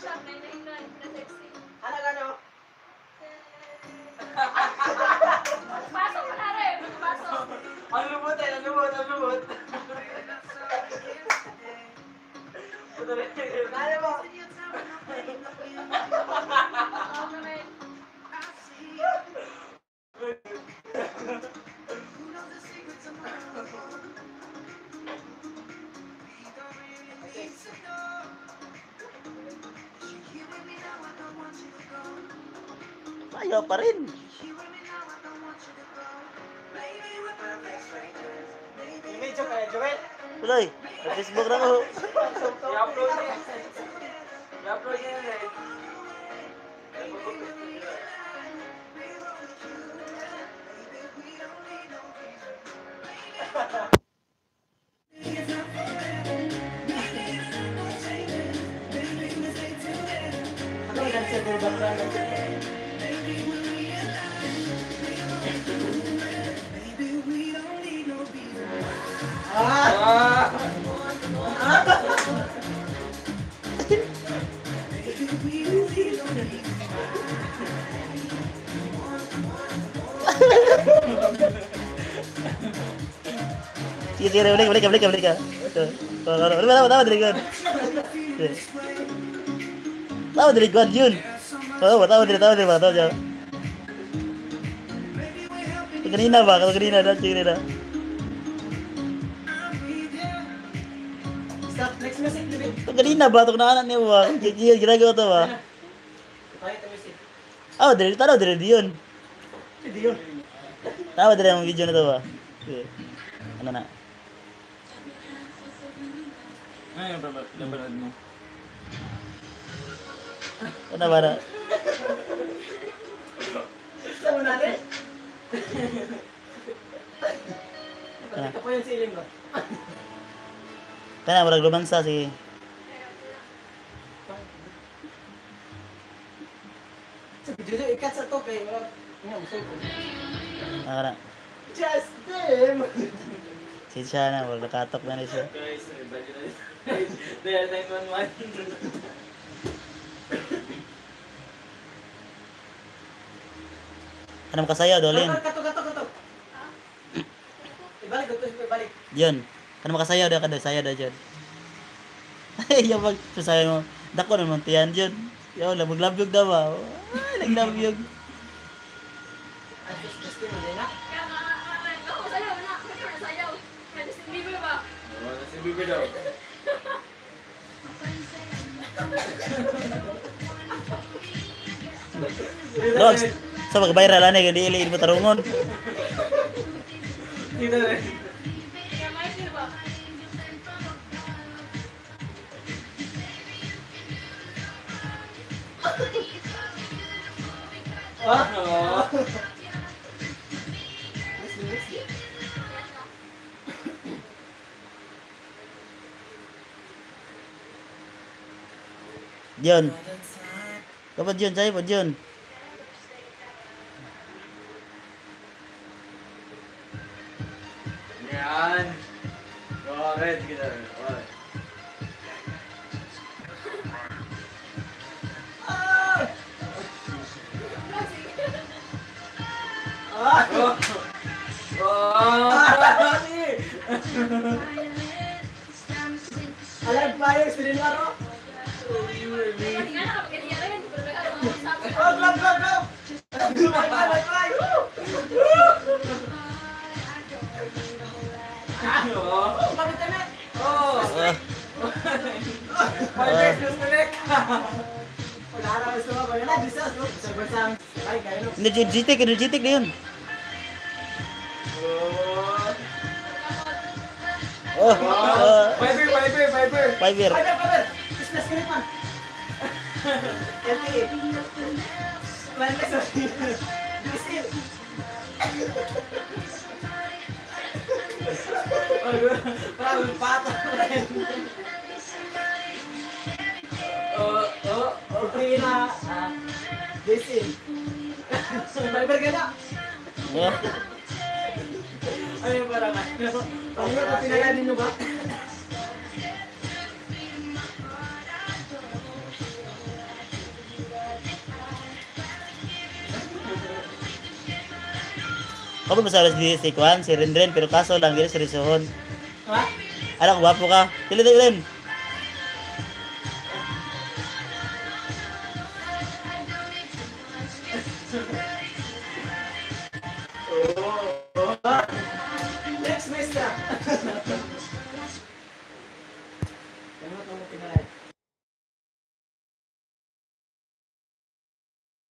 Sharp 999 na sexy. Ano gano? Pasok mo na rin. Pasok. Ang lubot eh, ang lubot, ang lubot. Kaya mo. Oo naman. Ayaw pa rin. Medyo kaya, Joel. Tuloy, sa Facebook na ko. I-upload niya. I-upload niya yun eh. Ano yung nasa background? Ah! Sige, sige, balik, balik, balik, balik ka. Ito. Tawa, tawa, tawa, dili. Tawa, dili yun. Tawa, tawa, dili, tawa, dili, tawa, dili. Kanina ba? Kanina, dati kanina. Stop, next music, Libby. Ito kanina ba? Ito na anak niya ba? Ginagawa to ba? Tayo ito music. Ah, dili, tanaw, dili, yun. Hindi yun. Tawa, dili ang video na to ba? Sige. Ano na? Ano yung napanood mo? Ano ba na? Gusto mo natin? Ito po yung ceiling ko. Kana, murag lumansa, sige. Sa video, ikat sa top eh. Wala, nga, gusto ko. Ano na? Just them! Sige siya na, murag nakatok na rin siya. Guys, may value na. Dial 911. Ano makasayaw, Dolin? Kato, kato, kato. Ibalik, ito, ibalik. Yun. Ano makasayaw daw kada sayaw daw dyan. Ay, yung pag sasayaw mo. Dako naman tiyan dyan. Yo, labog-labyog daw ba? Ay, naglabyog. Ay, Justin, hindi na. Kaya nga, ako sayaw na. Pwede mo na sayaw. May Justin Bieber ba? Oo, si Bieber daw. Dogs, sa pag-viral ani kay dili mo tarungon. Dito rin. Kaya Michael ba? Ah! Oo. Next, next. Yun. Kapag yun, sayo pag yun. Yan. Go ahead. Sige na. Okay. Ah! Oh! Oh! Alarm fire, sila ro. Kaya nga nakapag-ganyan rin. Pero nag-ano, sabi Oh, glove, glove, glove! Bye, bye, bye, bye! Woo! Oh! Bakit na? Oh! Ah, Five years disconnect! Wala na gusto mo. Wala na, Jesus, no? Sa bansang, ay, kaya no. energetic, energetic na yun. Oh! Oh, oh. Fiber, fiber, fiber! 5 year. Fiber, fiber! Disconnect man! LTE. Wireless. Diesel. Parang pato. Oh, oh, oh. Okay na. Ah, diesel. Fiber ka na. Oh. Ano yung parang ano? Ang nga, pinaya ninyo ba? Ako masara si Kwan, si Renren, pero kaso lang, dili seryosohon. Ha? Alam, gwapo ka. Dili, dili, Ren. Oo.